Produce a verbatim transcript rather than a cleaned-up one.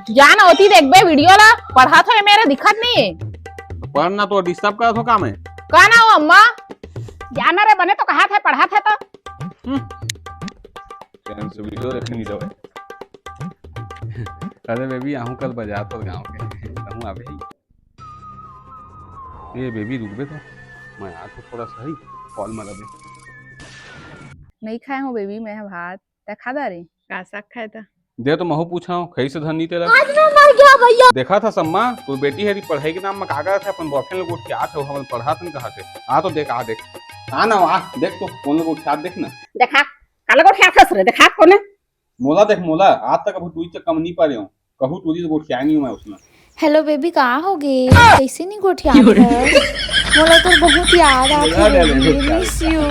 जान होती देखबे वीडियो ला, पढ़त हे मेरे दिखत नहीं है। पढ़ना तो डिस्टर्ब करत हो का मैं? का ना हो अम्मा? जाना रे बने तो कहा थे पढ़ा थे तो। चैन से वीडियो देखे नहीं जावे। अरे बेबी, आहूँ कल बाजार पर गाँव के, कहूँ आवे ही। ए बेबी, रुकबे तो, मैं आ तो थोड़ा सा ही कॉल मारा दे। नहीं खाए हूँ बेबी मैं भात, तै खा डारे? का साग खाए था? दे तो महू पूछा हूँ, खई से धरनी तेरा। आज मैं मर गया भैया। देखा था सम्मा, तू बेटी हरी पढ़ाई के नाम में का करत हे, अपन बॉयफ्रेंड लोग उठ के आत हो, हमन पढ़ात नहीं कहा थे। आ तो देख, आ देख, आ ना आ देख तो, कौन लोग उठ के आत देख ना। देखा, काला गोठिया खस रे, देखा कोने? मोला देख मोला, आज तक अब तू चक्कर में नहीं पा रहे हो, कहूँ तू तो गोठिया नहीं हूँ मैं उसमें। हेलो बेबी, कहाँ हो गे? कैसे नहीं गोठिया? मोला तो बहुत याद आत हे, मिस यू।